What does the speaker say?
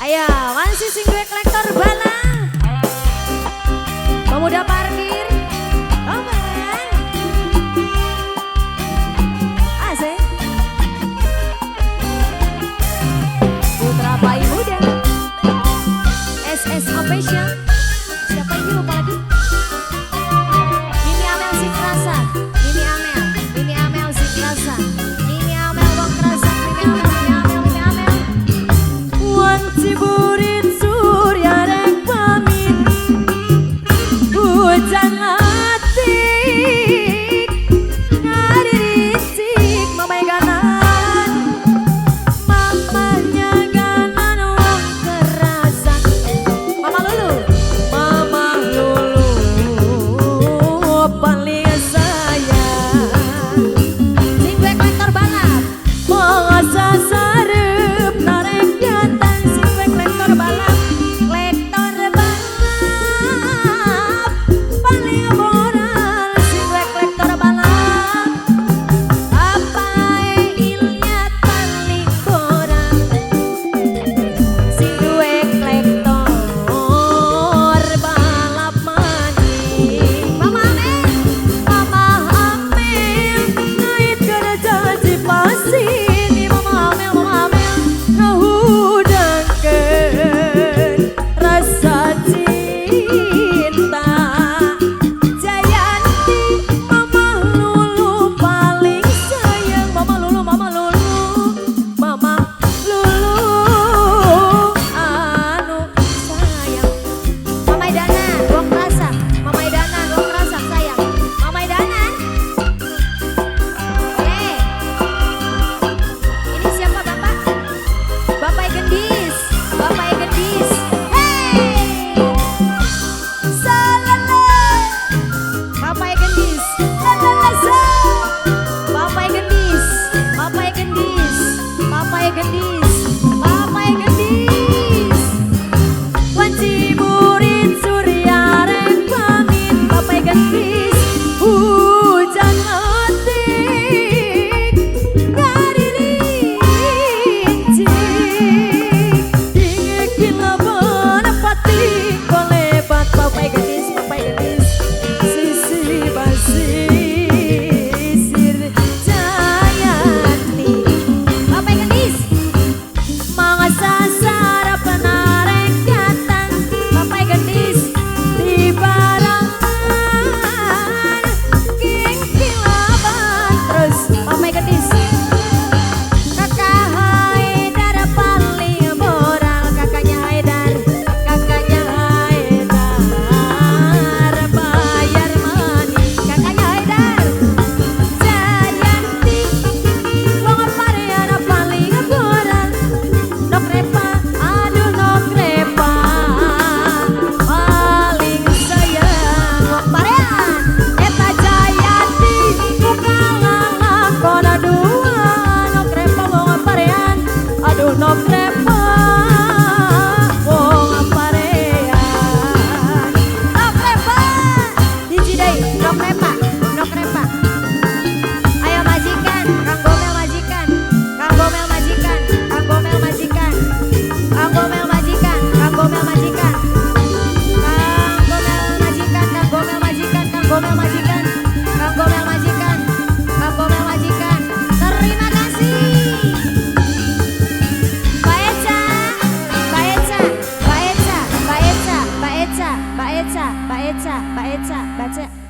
Ayo, masih sing duwe kolektor balap. Pemuda parkir. Oke. Asik. Putra Pai Muda. SS Official. Siapa ini lupa lagi? Mimi Amel sing kerasa. Mimi Amel, Mimi Amel sing kerasa. Mimi Amel wong kerasa. Mimi Amel, Mimi Amel, Mimi Amel. Wanci burit surya rek pamit, hujan atik ngaririsik mamai ganan, mamanya ganan wong kerasan. Mama Lulu. Mama Lulu paling sayang. Sing duwe kolektor balap. Masa sarep narek datang sing duwe kolektor balap. Kolektor balap Paling moral sing duwe kolektor balap. Bapak Ilya paling boral. Sing duwe kolektor Balap maning. Mama Amel. Mama Amel ngaitkeun janji pasini. Mama Amel, Mama Amel ngahudangkeun rasa cinta. Jayanti Mama Lulu paling sayang. Mama Lulu, Mama Lulu, Mama Lulu anu sayang. Mama Idanan, wong kerasa. Mama Idanan, wong kerasa sayang. Mama Idanan. Boleh. Ini siapa Bapak? Bapak Gendis. Bapak Gendis. Hey. Salala. Bapak Gendis. Lalala sa. Bapak Gendis. Bapak Gendis. Bapak Gendis. Bapak Gendis. Wanci burit surya rek pamit. Bapak Gendis. Hujan atik ngaririnci, dingin laban pati kolebat. Bapak Gendis, Bapak Gendis. Sisi basisir Jayanti. Bapak Gendis. Mangsa sarap narek datang Bapak Gendis. Di barangan kingkilaban Terus Bapak Gendis. Kakak Haidar paling moral. Kakaknya Haidar. Kakaknya Haidar bayar maning. Kakaknya Haidar. Jayanti wong parean paling moral. Nok Repa. Aduh nok repa paling sayang. Wong parean. Eta Jayanti muka lalakon dua. Nok repa wong parean, aduh nok repa wong parean. Nok Repa. Hiji deui, Nok Repa. Nok Repa. Ayo majikan, Kang Gomel majikan. Kang Gomel majikan, Kang Gomel majikan. Kang Gomel majikan, Kang Gomel majikan. Kang Gomel majikan, Kang Gomel majikan, Kang Gomel majikan. Kang Gomel majikan, Kang Gomel majikan. Terima kasih. Mbak Eca, Mbak Eca, Mbak Eca, Mbak Eca, Mbak Eca, Mbak Eca, Mbak Eca, Mbak Eca, Mbak Eca.